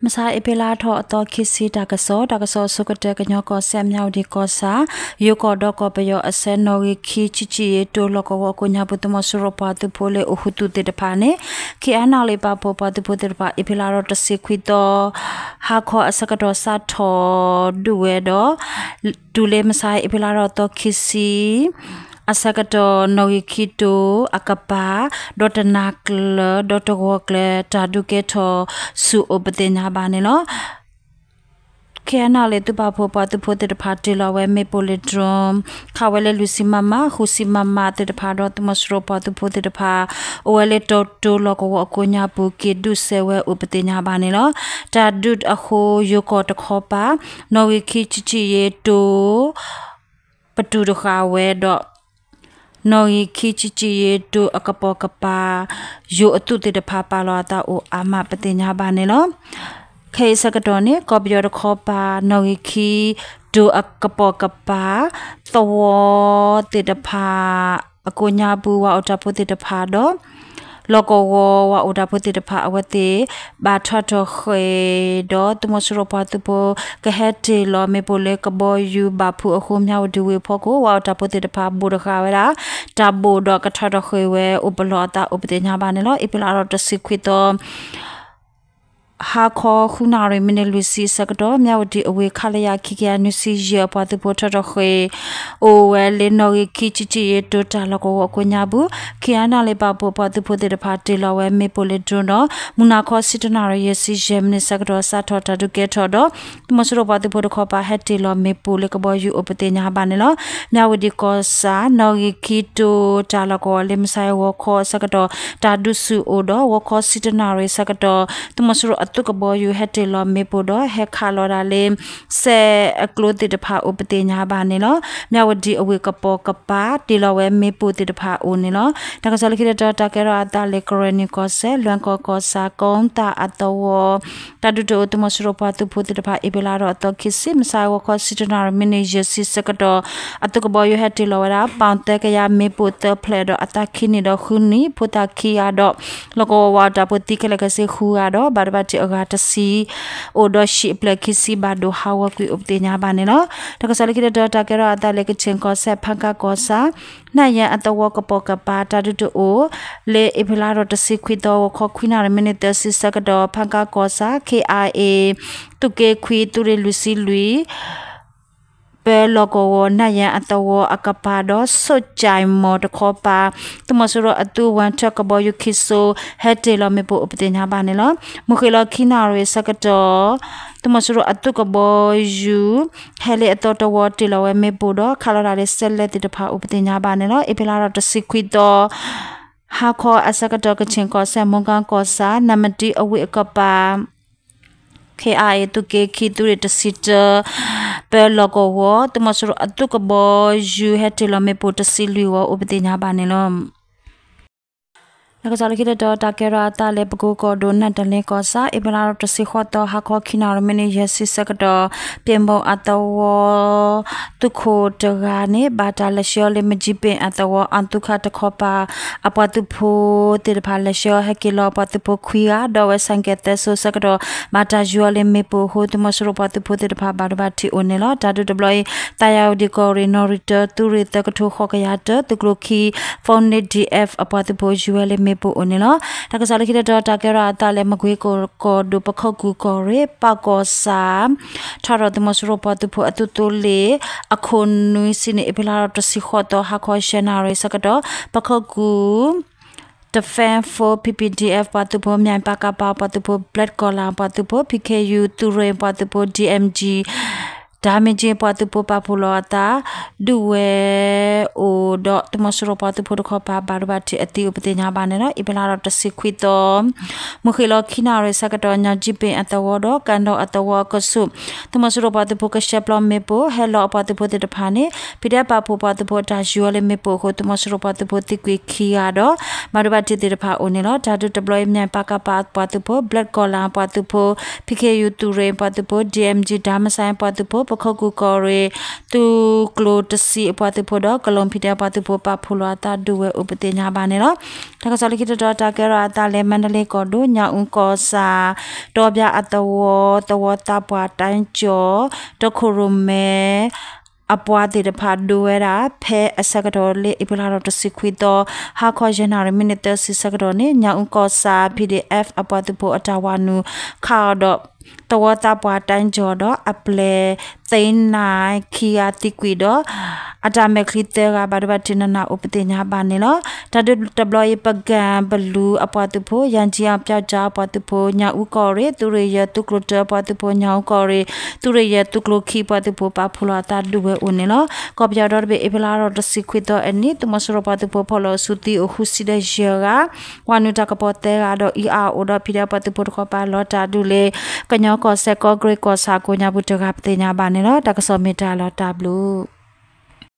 မဆါအ့ဖြ့လါထီၣ်အသီခံဆံတၢ်ကစီၣ်, တၢ်ကစီၣ်အဆိကတၢၢ် ကညီကီၢ်စဲၣ် မၠၣ်ဝတံၣ်ကီၢ်ဆၣ် ယိၤကီၢ်ဒီးကီၢ်ပယီၤအဆဲး နီၣ်ဂံၢ်ခံဆံဆံယံာ်တိၤ လီၢ်ကဝီၤအကိးညါပူၤ သုးမီၤစိရိၤပှၤသုးဖိလၢအိၣ်ဃုာ်သုးသ့ၣ်တဖၣ်န့ၣ် KNLA ပာ်ဖှိၣ်ပှၤသုးဖိသ့ၣ်တဖၣ် အ့ဖြ့လါထီၣ်တဆံခွံသီ ဟါခီအဆၢကတီၢ်စးထီၣ်ဒုးဝဲဒီး တုၤလၢမဆါအ့ဖြ့လါထီၣ်သီခံဆံ အဆၢကတီၢ် နီၣ်ဂံၢ်ခံတိၤအကပၤ ဒီးတနၤကျၢၤ ဒီးတဂီၤကျၢၤ တၢ်ဒုးကဲထီၣ်ဆူၣ်အိၣ်ပသ့ၣ်ညါဘၣ်န့ၣ်လီၤ. KNLA သုးပာ်ဖှိၣ်ပှၤသုးဖိသ့ၣ်တဖၣ် တ့ၢ်လီၤဝဲမ့ၣ်ပိၢ်လၢ drone ခးဝဲလၢလွံၢ်ဆံ မမ, ဃုဆံ မမ သ့ၣ်တဖၣ်ဒီး သုးမီၤစိရိၤပှၤသုးဖိသ့ၣ်တဖၣ် အိၣ်ဝဲလၢတီတိၤလီၢ်ကဝီၤအကိးညါပူၤ က့ၤဒုးစဲးဝဲအိၣ်ပသ့ၣ်ညါဘၣ်န့ၣ်လီၤ. တၢ်ဒုးအဃိ ယိၤကီၢ်တခီပၤ နီၣ်ဂံၢ်ခံဆံဆံယံာ်တိၤ ပတုာ်တဃာ်ဝဲဒီး နီၣ်ဂံၢ်ခံဆံဆံယံာ်တိၤအကပိာ်ကပၤ ယိၤအသုးသ့ၣ်တဖၣ်ပာ်လီၤအသးအိၣ်အါမးပသ့ၣ်ညါဘၣ်န့ၣ်လီၤ. ခဲအံၤဆၢကတီၢ်န့ၣ် ကီၢ်ပယီၤတခီပၤ နီၣ်ဂံၢ်ခံတိၤအကပိာ်ကပၤ သဝီသ့ၣ်တဖၣ် အကိးညါပူၤ ဝၤအိၣ်တၢ်ဖိသ့ၣ်တဖၣ်ဒီး လီၢ်ကဝီၤဝၤအိၣ်တၢ်ဖိသ့ၣ်တဖၣ် အဝဲသ့ၣ်ဘၣ်ထွဲထီၣ်ဃ့ၢ်ဒီး သုးမီၤစိရိၤပှၤသုးဖိ ကဟဲတ့ၢ်လီၤမ့ၣ်ပိၢ်လၢကဘီယူၤဘၣ်ဖုးအဃိ မၠၣ်ဝတံၣ်ဝ့ၢ်ဖီခိၣ် ဝၤအိၣ်တၢ်ဖိသ့ၣ်တဖၣ် ဘိၣ်တဃာ်ဝဲဒၣ် တၢ်ဘိၣ်ဒီးကထွဲထီၣ်ဃ့ၢ်ဝဲအိၣ်ပလီၢ်အသးအိၣ်ပသ့ၣ်ညါဘၣ်န့ၣ်လီၤ. အ့ဖြ့လါထီၣ်တဆံခွံသီ ဟါခီဃုနၣ်ရံၣ် မံးနံးလွံၢ်ဆံအဆၢကတီၢ် မၠၣ်ဝတံၣ်အဝ့ၢ် ခလရ ခံကယၤနွံဆံယဲၢ် အပှၤသုးဖိထွဲထီၣ်ဃ့ၢ် အိၣ်ဝဲလၢနီၣ်ဂံၢ်ခံဆံဆံယံာ်တိၤတၢ်လီၢ်ကဝီၤအကိးညါပူၤ KNLA ပာ်ဖှိၣ်ပှၤသုးဖိသ့ၣ်တဖၣ် တ့ၢ်လီၤဝဲမ့ၣ်ပိၢ်လၢ drone ဒီး မုၢ်နၤခီဆံတၢနၣ်ရံၣ် ယဲၢ်ဆံယဲၢ်မံးနံးဆၢကတီၢ် စးထီၣ်တၢ်ဒုးကဲထီၣ်ဒီး သုးမီၤစိရိၤပှၤသုးဖိတခီပၤ ဟဲတ့ၢ်လီၤမ့ၣ်ပိၢ်လၢကဘီယူၤအိၣ်ပသ့ၣ်ညါဘၣ်န့ၣ်လီၤ. မၠၣ်ဝတံၣ်ကီၢ်ဆၣ် နီၣ်ဂံၢ်ခံတိၤတၢ်လီၢ်ကဝီၤလၢ မဆါဂီၤခီအဆၢကတီၢ် တၢ်ဒုးဆူၣ်အိၣ်ဒီး ဂီၤခီဆံတၢနၣ်ရံၣ်အဆၢကတီၢ် သုးမီၤစိရိၤအသုးကဘီယူၤ ဟဲတ့ၢ်လီၤမ့ၣ်ပိၢ်ဒီး ဟဲခးလီၤဒၣ်လၢ စဲးအကျိသ့ၣ်တဖၣ်အိၣ်ပသ့ၣ်ညါဘၣ်န့ၣ်လီၤ. မၠၣ်ဝတံၣ်အဝ့ၢ်ကပိာ်ကပၤ တ့ၢ်လီၤဝဲမ့ၣ်ပိၢ်သ့ၣ်တဖၣ်အိၣ်န့ၣ်လီၤ. တၢ်ကစီၣ်လၢခံတတီၤ တၢ်ကဲထီၣ်အသးလၢ ကရ့ၣ်နံၣ်ကီၢ်စဲၣ် လွဲၢ်ကီၢ်ကီၢ်ဆၣ် ကိသၣ်အသဝီ တၢ်ဒုးတအိၣ် သုးမီၤစိရိၤပှၤသုးဖိသ့ၣ်တဖၣ် အ့ဖြ့လါထီၣ်အသီခံဆံ မဆါဂီၤခီဆံတၢနၣ်ရံၣ် မံးနံးယဲၢ်ဆံဆၢကတီၢ် အသုးကဘီယူၤဟဲတ့ၢ်လီၤဝဲဒၣ် ပီၣ်သၢကယၤမ့ၣ်ပိၢ်သၢဖျၢၣ်ဒီး အသးခံနံၣ်ဒီးဃုနံၣ် ဖိသၣ်ခံဂၤဒီး လီၢ်ကဝီၤဝၤအိၣ်တၢ်ဖိသံခဲလၢာ်ခဲဆ့ဃုဂၤဒီး ဘၣ်ဒိဘၣ်ထံးအဂၤတဆံ အိၣ်ဒီးဟံၣ်အဖျၢၣ်ခံဆံဘၣ်ဒိဟးဂီၤကွံာ်အိၣ်ပသ့ၣ်ညါဘၣ်န့ၣ်လီၤ. တၢ်ကစီၣ်လၢခံတတီၤ တၢ်ကဲထီၣ်အသးလၢ ကခၠ့ၣ်ကီၢ်စဲၣ် ဖၣ်ကၣ်ကီၢ်ဆၣ် နၣ်ယဲၢ်အသဝီကပိာ်ကပၤ တၢ်ဒုးတအိၣ် လၢအ့ဖြ့လါထီၣ်တဆံခွံသီ ဂီၤခီခွံနၣ်ရံၣ် မံးနံးသၢဆံဆၢကတီၢ် ဖၣ်ကၣ်ကီၢ်ဆၣ် ခ့ၣ်အါအ့ၣ် သုးက့ခွံ သုးရ့ၣ်လွံၢ်ဆံလွံၢ် ပၢလီၢ်ကဝီၤ နၣ်ယဲၢ်အသဝီအကပၤဒီး ဆိၣ်ကၠဲးမီၤတခီပၤ သုးမီၤစိရိၤအသုးဝဲထၢၣ်ကဘီယူၤခံစိၤ ဟဲတ့ၢ်လီၤမ့ၣ်ပိၢ်အိၣ်ပသ့ၣ်ညါဘၣ်န့ၣ်လီၤ. မုၢ်ဃ့ၢ်လီၤခံနၣ်ရံၣ်အဆၢကတီၢ် သုးမီၤစိရိၤအသုးကဘီယူၤ ဟဲလၢအသီတဝီတ့ၢ်လီၤဝဲမ့ၣ်ပိၢ်ဒီး ခးလီၤဒၣ်လၢစဲးလဲသ့ၣ်တဖၣ်အိၣ်ပသ့ၣ်ညါဘၣ်န့ၣ်လီၤ. အ့ဖြ့လါထီၣ်တဆံခွံသီ ဟါခီအဆၢကတီၢ် ကခၠ့ၣ်ကီၢ်စဲၣ် မိၢ်ကၣ်ကီၢ်ဆၣ် နၣ်မတံအဝ့ၢ်အကပၤ ခ့ၣ်အါအ့ၣ် သုးက့ခံ သုးရ့ၣ်တဆံတၢ ပၢလီၢ်ကဝီၤ သုးမီၤစိရိၤအသုးကဘီယူၤ ဟဲတ့ၢ်လီၤမ့ၣ်ပိၢ်တဆံလွံၢ်ဂီၤအိၣ်ပသ့ၣ်ညါဘၣ်န့ၣ်လီၤ. တၢ်ကစီၣ်လၢခံတတီၤ တၢ်ကဲထီၣ်အသးလၢ ပကိကီၢ်ဒိၣ် နၢ်တလ့ကီၢ်ဆၣ် အ့ဖြ့လါထီၣ်တဆံဃိးသီ ဟါခီခံနၣ်ရံၣ် မံးနံးယဲၢ်ဆံဆၢကတီၢ် ပ့ၣ်မိၣ်အသဝီ သုးခိၣ်တဂၤန့ၣ် ဘၣ်တၢ်လဲၤဆှၢအီၤလၢ မကၠံပ့ၣ်အသဝီ အသုးခးတခီပၤ အပှၤသုးဖိသ့ၣ်တဖၣ် လဲၤဆှၢအီၤဟဲက့ၤလီၤ အပှၤသုးဖိခွံဂၤ ဒီးအဝဲဆဲးကဲးသၢစိၤဆၢကတီၢ် ဘၣ်တၢ်ယူၤအီၤလၢမ့ၣ်ပိၢ်အဃိ သုးမီၤစိရိၤပှၤသုးဖိသ့ၣ်တဖၣ် ဘၣ်ဒိဘၣ်ထံးအိၣ်န့ၣ်လီၤ. တၢ်ဒုးတဘျီအံၤ သးယၤဝတံၣ်ကီၢ်ရ့ၣ် နီၣ်ရံၣ်တၢ သုးရ့ၣ်သၢကထိဃိးကယၤတၢ သုးကျိၤခံ Phoenix D F အပှၤသုးဖိယူၤဝဲလၢမ့ၣ်ပိၢ်အိၣ်န့ၣ်လီၤ. တၢ်ကစီၣ်လၢခံတတီၤ တၢ်ကဲထီၣ်အသးလၢ မကွ့ကီၢ်ဒိၣ် ပခိၣ်ကူၢ်ကီၢ်ရ့ၣ် ပၣ်ကီၢ်ဆၣ် ထီၣ်ဒီးသုးမီၤစိရိၤပှၤသုးဖိအသုးသိလ့ၣ် အခိၣ်နွံဆံန့ၣ် အ့ဖြ့လါထီၣ်တဆံဃိးသီ ဟါခီယဲၢ်နၣ်ရံၣ်ဆၢကတီၢ် ပခိၣ်ကူၢ် Defense Force P P D F ပှၤသုးဖိ မၠၣ်ပၣ်ကၣ်ပၣ်ပှၤသုးဖိ ဘျဲးကီၢ်လၣ်ပှၤသုးဖိ P K U သုးရ့ၣ်ပှၤသုးဖိ D M G တၢ်မ့ၢ်ကၠံပှၤသုးဖိ ပာ်ဖှိၣ်လီၤအသး ဒုးဝဲအိၣ်ဒီး သုးမီၤစိရိၤပှၤသုးဖိတခီပၤ ဘၣ်ဒိဘၣ်ထံးအသံအိၣ်ပသ့ၣ်ညါဘၣ်န့ၣ်လီၤ. အ့ဖြ့လါထီၣ်တဆံခွံသီ မုၢ်ဃ့ၢ်လီၤခံနၣ်ရံၣ်ဆၢကတီၢ် မၠၣ်ကၠံပ့ၣ်အသဝီဒီး ကၣ်ဒီၣ်အသဝီအကဆူး သုးမီၤစိရိၤပှၤသုးဖိကရှဲပျီမ့ၣ်ပိၢ် ဟဲလီၤအပှၤသုးဖိသ့ၣ်တဖၣ်န့ၣ် PDF ပာ်ဖှိၣ်ပှၤသုးဖိအတၢ်ယူၤအီၤလၢမ့ၣ်ပိၢ်အဃိ သုးမီၤစိရိၤပှၤသုးဖိသံကွံာ်ခံဂၤဒီး ဘၣ်ဒိဘၣ်ထံးသ့ၣ်တဖၣ်အိၣ်န့ၣ်လီၤ. တၢ်ဒုးတဘျီအံၤ မၠၣ်ပၣ်ကၣ်ပၣ်ပှၤသုးဖိ ဘျဲးကီၢ်လၣ်ပှၤသုးဖိ P K U သုးရ့ၣ်ပှၤသုးဖိ D M G ဒၣ်မဆါပှၤသုးဖိ ပခိၣ်ကူၣ်ကီၢ်ရ့ၣ် သုးကျိၤတဆံအပှၤသုးဖိဒီး ကလုာ် PDF အပှၤသုးဖိ ပာ်ဖှိၣ်လိာ်အသးဒုးဝဲအိၣ်ပသ့ၣ်ညါဘၣ်န့ၣ်လီၤ. တၢ်ကစီၣ်လၢခံတတီၤ တၢ်ကဲထီၣ်အသးလၢ မါဒလ့ကီၢ်ဒိၣ် ညၣ်အူကီၢ်ဆၣ် တီပၠါအသဝီ သဝီသးပှၢ်တၢ်ကၠီၣ် တခိၣ်ရိၣ်မဲ အပှၤသ့ၣ်တဖၣ်ဒုးဝဲဒၣ် ဖဲအဆၢကတီၢ်လၢ အ့ဖြ့လါထီၣ်တဆံခွံသီ ဟါခီယဲၢ်နၣ်ရံၣ် မံးနံးသၢဆံဆၢကတီၢ်န့ၣ် ညၣ်အူကီၢ်ဆၣ် PDF အပှၤသုးဖိအတၢ်ဝၤနုာ်ခးအီၤဒီး သဝီသးပှၢ်တၢ်ကၠီၣ်ဒီး အပျဲၢ်သ့ၣ်နၤခံဂၤသံကွံာ်ဒီး အတၢ်မဲာ်ချံသၢဂၤ ဘၣ်ဒိဘၣ်ထံးနးနးအိၣ်ပသ့ၣ်ညါဘၣ်န့ၣ်လီၤ. တၢ်ဒုးတဘျီအံၤ ပကၣ်ဘလူးအပှၤသုးဖိ ယၣ်ကၠံအပၠီကၠါအပှၤသုးဖိ ညၣ်အူကီၢ်ရ့ၣ် သုးရ့ၣ်ယဲၢ်သုးကျိၤတၢအပှၤသုးဖိ ညၣ်အူကီၢ်ရ့ၣ် သုးရ့ၣ်ယဲၢ်သုးကျိၤခံအပှၤသုးဖိ ပာ်ဖှိၣ်လိာ်အသးဒုးဝဲအိၣ်န့ၣ်လီၤ. ကီၢ်ပယီၤဒီတဘ့ၣ် အ့ဖြ့လါထီၣ်တဆံခွံသီအနံၤ သုးမီၤစိရိၤပှၤသုးဖိဖီၣ်လီၤစုသံအိၣ်ဃုဆံဒီးယဲၢ်ဂၤ ဝၤနုာ်တၢ်ကပီၤသၢဂၤဒီး အံၤအါအိၣ်ဒီး PDF ပှၤသုးဖိတခီပၤလီၤတၢ်ဒုးလၢ ကညီကီၢ်စဲၣ် ကီၢ်ကရ့ၣ်ကီၢ်ဆၣ်အကိးညါပူၤတဂၤ ပသ့ၣ်ညါဘၣ်န့ၣ်လီၤ. တၢ်ကစီၣ်မ့ၢ်တၢ်လီၤတၢ်ဘျုး